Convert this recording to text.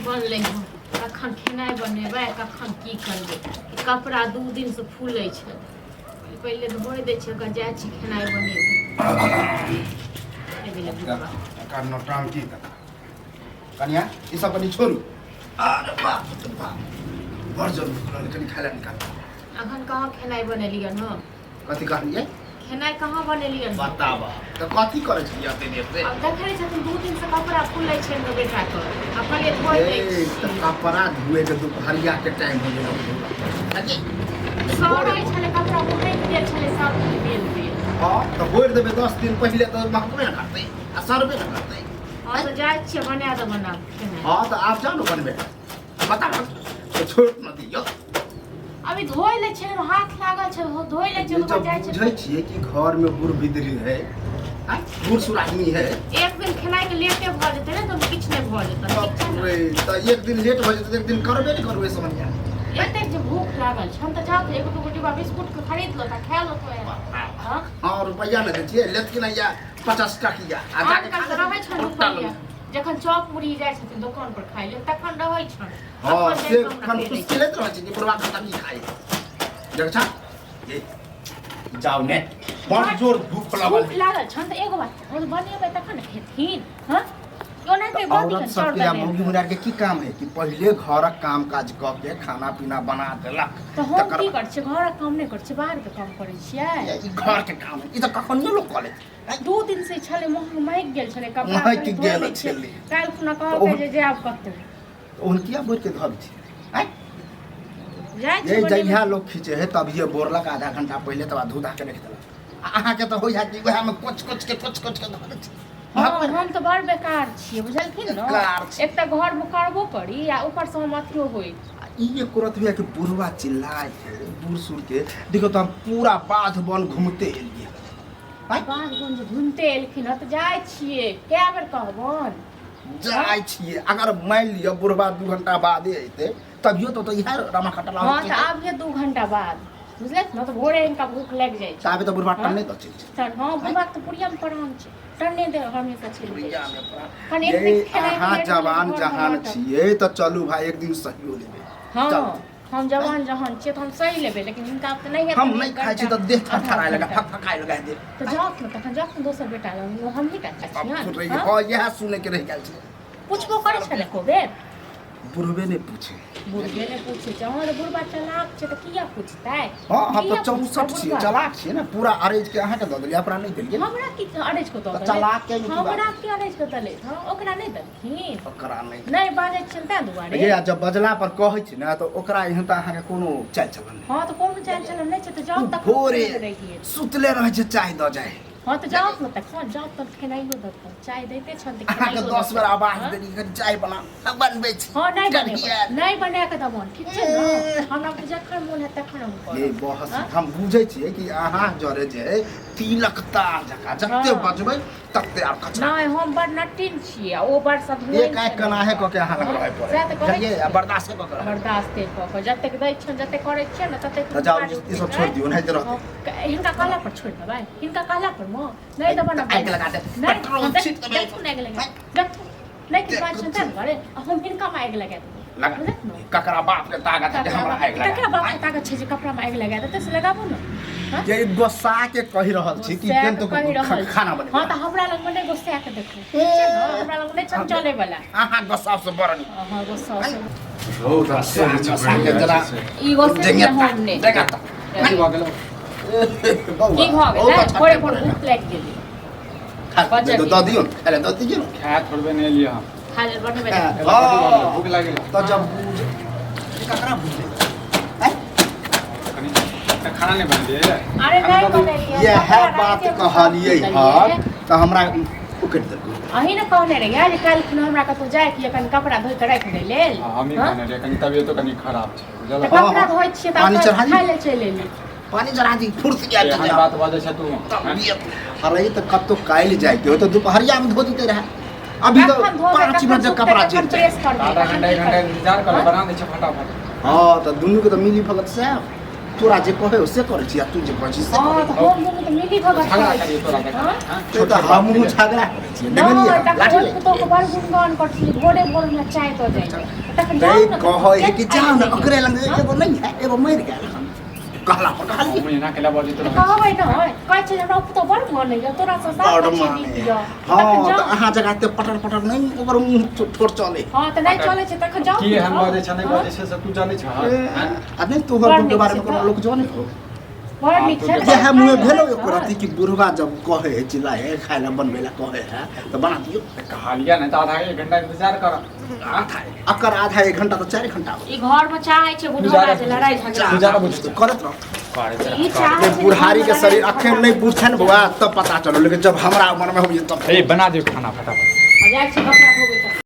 बनलै हँ। कखन खेनाइ बनेबै, कखन की करबै? ई कपड़ा 2 दिनसँ फूलै छै। पहिले धोइ दै छियै, ओकर जाइ छी खेनाइ बनेबै। आबि गेलै बुढ़बा। एकर नौटंकी देख कनिया, ई सब कनि छोड़ू। अरे बाप रे बाप, बड़ जोर भूख लगल, कनि खाय लए निकाल। अखन कहाँ खेनाइ बनेलियन हँ? कथी कहलियै? खेनाइ कहाँ बनेलियन? बताबऽ तऽ, कथी करै छलियै एते देर से? आब देखै छथिन, 2 दिनसँ कपड़ा फूलै छै हमर बेटाके। आ कहलियै धोइ दै ए, छी। तऽ कपड़ा धुए के दुपहरिया के टाइम हो गेल। सड़ै छलै कपड़ा, महकि गेल छलै सब बेल बेल। हँ, तऽ बोरि देबै 10 दिन पहिले तऽ महकबे ने करतै आ सड़बे ने करतै। हँ, तऽ जाइ छियै, बना देबनि आब खेनाइ। हँ, तऽ आब जाउ ने बनबै। बता तऽ, छोड़ न दियौ। अभी धोइ लै छियै, हाथ लागल छै, धोइ लै छियै, ये ओकर जब जाइ छै। बुझै छियै कि घर में बूढ़ बिदरी है, आँय, बूढ़ सूढ़ आदमी है। एक दिन खेनाइ के लेटे भऽ जेतै ने तऽ किछु नहि भऽ जेतै, ठीक छै ने? रे, तऽ एक दिन लेट भऽ जेतै तऽ एक दिन करबे ने करबै समझिया। एतेक जे भूख लागल छै तऽ जाउ तऽ एगो दूगो डिब्बा बिस्कुट के खरीद लो तऽ खा लो तो। हँ। हँ, रुपैआ नहि दै छियै, लेत कि नहि? या 50 टकिया आ जाके आजकल खा तऽ लेतै। रहै छनि रुपैआ, जखन चॉप मुरही जाइ छथिन दोकान पर खाइ लेल तखन रहै छनि। हँ। अखन से जाइके हमरा कन दे दै खुशी लैत रहै छै कि बुढ़वा खतम ही खाइ देख छा। ए, जाउ ने, बड़ जोर भूख लागल। भूख लागल छनि तऽ एगो बात, हम बनेबै तखन ने खेथिन। हँ, ओनाहिते तऽ बड़ औरत दिन सबके या मौगी मुरार के की काम है कि पहिले घरक काम काज कऽ के खाना पीना बना देलक। तऽ हम तकर की बाद- करै छियै? घरक काम नहि करै छियै, बाहरके काम करै छियै। ई घर के काम है, ई तऽ कखनियो लोक कऽ लेत। 2 दिन से छलै, महक महकि गेल छलै कपड़ा। महकि कनि धो गेल दै छियै। छलै। काल्हि खुना तऽ कहलकै जे जायब कतहु। ओहन किया बोरि के धऽ छै आँय? जाइ ये छी बनेबै। जहिया लोक खींचे है तभिए बोरलक आधा घंटा पहिले, तब धू धा के रखि देलक। आ अहाँके तऽ होइया कि उएहमे कोच कोच के, कोच कोच के धऽ दै छै। हँ, हम तऽ बड़ बेकार छियै, बुझलखिन ने? बेकार छी। एक तऽ घरमे करबो करी आ ऊपरसँ हम अथियो होइ। आ ई एको रति होइया कि बुढ़वा चिल्लाय है? बूढ़ सूढ़ के देखियौ तऽ हम पूरा बाध बन घूमते एलियै। आँय? बाध बन जे घुमिते एलखिन हँ तऽ जाइ छियै, कए बेर कहबनि? जाइ छियै। अगर मानि लिअ बुढ़वा 2 घंटा बादे अयतै तभियो तऽ इएह रमा खटला। हँ, तऽ आबिये 2 घंटा बाद, बुझले ने? तऽ भोरे हिनका भूख लागि जाइ छै। ताबे तऽ बुढ़वा हँ? टन्ने दऽ चलि जेतै। तर हँ, बुढ़बाक तऽ पुड़ियामे प्राण छै, टन्ने दे हमेशा चलि जाइ पुड़िया छै। मे प्राण। कनि एक ये दिन खेनाइ अहाँ लेट भेलै तऽ जवान घरमे जहान नाटक। छियै तऽ चलू भाय, एक दिन सहियो लेबै। हँ। चलू। हम जवान जहान छियै तऽ हम सही लेबै, लेकिन हिनका तऽ नहि हेतै। हम नहि एक खाइ छी घंटा, तऽ देह आधा थरथराए लगा, घंटा। फकफकाए लगा दे। तऽ जाउ ने तखन, जाउ ने दोसर बेटा लग, हमही टा अब छियनि। सुन रही। हँ? हँ, इएह सुनै के रहि गेल छै। पुछबो करै छलै एको बेर? बुढ़बे नहि पूछे। बुढ़बे नहि पूछै छै। अहाँ तऽ बुढ़बा चलाक छै तऽ किया पूछतै? हँ, हम किया तऽ 64 पूछतै छियै। बुढ़बा? चलाक छियै ने, पूरा अरेज के अहाँके दऽ देलियै, अपना नहि देलियै। हमरा की अरेज कऽ दऽ तऽ देलै? चलाक के की बात? हमरा की अरेज कऽ देलै? हँ, ओकरा नहि देलखिन। ओकरा नहि। नहि बाजै छियनि ताहि दुआरे। ये आ जब बजला पर कहै छी ने तऽ ओकरा एहन तऽ अहाँके कोनो चालि चलन नहि। हँ, तऽ कोनो चालि चलन नहि छै तऽ जाउ ओ तखन। भोरे रहियै। सुतले रहै छै, चाय दऽ जाइ। हँ, तऽ जाउ ने तखन, जाउ तऽ खेनाइयो देतौ। चाय दैते छनि तऽ अहाँके खेनाइयो 10 बेर देतौ। आवाज हँ? देली, कनि चाय बना, हम बनबै छी। हँ, नहि करियै। बनेबै, नहि बना कऽ देबनि, ठीक छै ने? हमरा तऽ जखन मोन हैत तखन हम ये करब। बहस। हँ? हम बुझै छियै कि अहाँ जरे जे है तिलक तार जकाँ जते हँ। बजबै तते आर कचरा। नहि, हम बड़ नटिन छियै आ ओ बड़ सधुआइन एक आँखि छै। कनाहे कऽ के अहाँ लग रहै पड़ै। सएह तऽ कहै बुझलियै? आ छियै। बर्दाश्ते कऽ के रहै। बर्दाश्ते कऽ कऽ जतेक दै छियनि, जतेक करै छियै ने ततेक। तऽ जाउ, ई सब छोड़ि दियौ, ओनाहिते रहतै। हँ, हिनका कहला पर छोड़ि देबै? हिनका कहला पर माँ नहि देबै ने? आगि लगा देब, नहि पेट्रोल देख- छीट देबै। देखू ने, आगि लगा देखू। नहि किछु बात छै ताहि दुआरे आ हम हिनकामे आगि लगा देबै। लगा। बुझलक ने? ककरा बाप के ताकत है जे हमरा आगि लगा? ककरा बाप के ताकत छै जे कपड़ामे आगि लगा देतै? से लगाबू ने। हँ? जे गुस्सा के कहि रहल छी कि गुस्सा केन के तो कहि रहल छी। खाना बनेबै। हँ, तऽ हमरा लगमे नहि गुस्सा के देखू, ठीक छै ने? हमरा लगमे नहि चंचले वाला। अहाँ गुस्सा से बड़ नीक। अहाँ गुस्सा से रौद गुस्सा से गुस्सा के जरा ई गुस्सा से हम नहि। देखा तऽ। की भऽ गेलौ? बौआ, की भऽ बहुत गेलै? अच्छा भोरे टाइम भोर पड़ै। भूख लागि गेलै। खा बचल। दऽ दियौ ने, खाय लए दऽ दियौ ने। खाय थोड़बे नहि एलियै हम। खा लेल बनेबै। हँ। एला कथी भऽ गेलौ? भूख लागि गेलौ। तऽ जब बुझ ककरा बुझै आँय? कनि तऽ खाना नहि बनेलियै? अरे नहि बनेलियै। इएह कपड़ा बात राइते मे कहलियै साफ हँ केलियै। तऽ हमरा उकटि देलकै। अहीं ने कहने रहियै जे काल्हि खुना हमरा कतहु जाइके यऽ, कनि कपड़ा धोइ कऽ राखि दै लेल। हँ, हमही हँ? कहने रहियै, कनि तबियतो कनि खराब छै, बुझल? तऽ हँ, कपड़ा हँ। धोइ छियै तऽ पानी अपन चढ़ा दी। खाय लेल चलि एली। पानी चढ़ा दी, फुर्स के आबि एहन जेतै। बात बजै छै तू हैं? तबियत अरे तऽ कतौ काल्हि जाइके हो तऽ दुपहरियामे धो दिते रहए, अभी तऽ कखन धोबै, 5 कखन मिनट सुखतै, कपड़ा कखन चलि जाए। प्रेस करबै, आधा कखन घंटा की 1 घंटा करबै? इंतजार कर, हँ? बना दै छै फटाफट। हँ, तऽ दुनूके तऽ मिली भगत साहब। तोरा जे कहे से करै छी आ तू जे कहै छी से हँ करै तऽ हम दुनू तऽ मिली भगत झगड़ा करै करियो तोरा छी। देखा हँ? हाँ? छी तऽ हमहूँ झगड़ा करै छियै नहि, देखलियै तखन लाठी ओहि ले पुतोहके बड़ गुणगान करै छली, भोरे भोरमे चाय दऽ जाइ छै। तखन जाउ नहीं ने, कहै है कि खेत जाओ ना आबि ओकरे लंग हँ? एगो नहीं है एगो मरि गेल हन कहला पर कहलियै हम एना केला बजैत तऽ रहै कहबै ने, कहै छै जे हमरा पुतोह बड़ मानैए, तोरा सँ साफ बड़ अछि माने नीक यऽ। हँ तखन तऽ जाउ। अहाँ जगह एते पटर पटर नहि ओकर मुँह ठोर चले हँ तऽ नहि चलै छै तखन जाउ की ने, एहन हँ। बजै छै नहि हँ? बजै छै से तू जानै छह आ नहि तोहर बड़ मुँह के नीक बारे में छै कोनो तऽ। लोक जाने हो बड़ नीक छै ने। इएह मुँहे भेलो एको रत्ती कि बुढ़वा जब कहे है चिल्लाए है खाय ला बनबै ला कहे है तऽ बना दियौ तऽ कहलियै नहि तऽ आधा एक घंटा इंतजार कर आधा अकर आधा एक घंटा तऽ 4 घंटा हो ई घर में चाहै छै बुढ़वा जे लड़ाई झगड़ा तू जादा बुझै छै। करत रह ई चाहै छै बुढ़ारी के शरीर अखन नहि बुझै ने बौआ तब पता चलो लेकिन जब हमरा उम्र में होइए तब ए बना दियौ खाना फटाफट जाइ छै कपड़ा धोबै।